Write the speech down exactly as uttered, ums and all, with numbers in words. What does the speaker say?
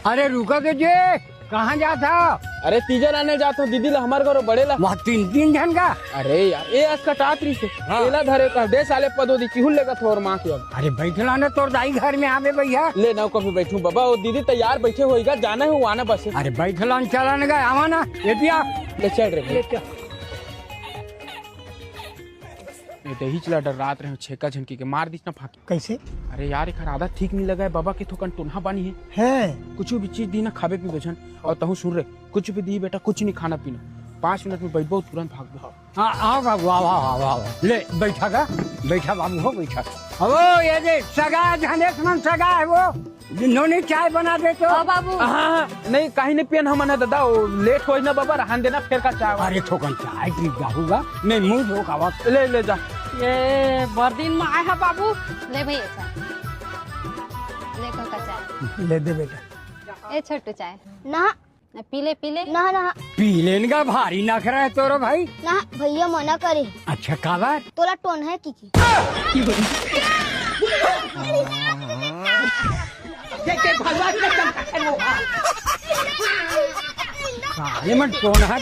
अरे रुका के जे, कहाँ जात हव? अरे तीजा लाने जात हँव दीदी ला, हमर घरो बड़े ला। वहाँ तीन, तीन झन का? अरे यार, ए अस कटात रहिसे। हाँ। एला धरे कर दे साले पदो दी चिहुल लेगा थोर माँ के अब। अरे बैठ ला ना, तोर दाई घर में आवे भैया। ले ना कभी बैठूं बाबा, वो दीदी तैयार बैठे होइगा, जाना है वो आना बस। अरे बैठ ला न, चला न गा, आवा ना, ये पिया। ले चल रे भाई। ले चल। ये दही चला डर रात रहे छेका झनकी के मार दिस ना फाकी। कैसे? अरे यार, एखर आदत ठीक नहीं लगा है, बाबा के थोकन टोनहा बानी है। है। कुछ भी चीज दी ना खाबे पीबे झन, और तहूँ सुन रे, कुछ भी दी बेटा, कुछ नहीं खाना पीना, पाँच मिनट में बैठबो तुरंत भागबो। हाँ, आओ बाबू, आओ, आओ, आओ, आओ। ले, बैठा गा, बैठा बाबू हो, बैठा। अब वो ये दे, सगा, धनेश मन सगा है वो, नोनी चाय बना दे तो। हाँ बाबू। हाँ, हाँ, नहीं, कहीं नहीं पियन हमन है दादा, वो लेट होई ना बाबा, रहन देना, फेर का चाय। अरे थोकन चाय पी जाहूगा, नहीं मुंह धोखावा। ले, ले जा। ये बरदीन में आए है बाबू। ले भैया चाय। ले काका चाय। ले दे बेटा। ए छोटू चाय। ना। ना, पी ले, पी ले। ना, ना। पी लेन का भारी नखरा है तोरो भाई। ना, भैया मना करे। अच्छा, काबर? तोला टोनहा है की की। साले मन टोनहा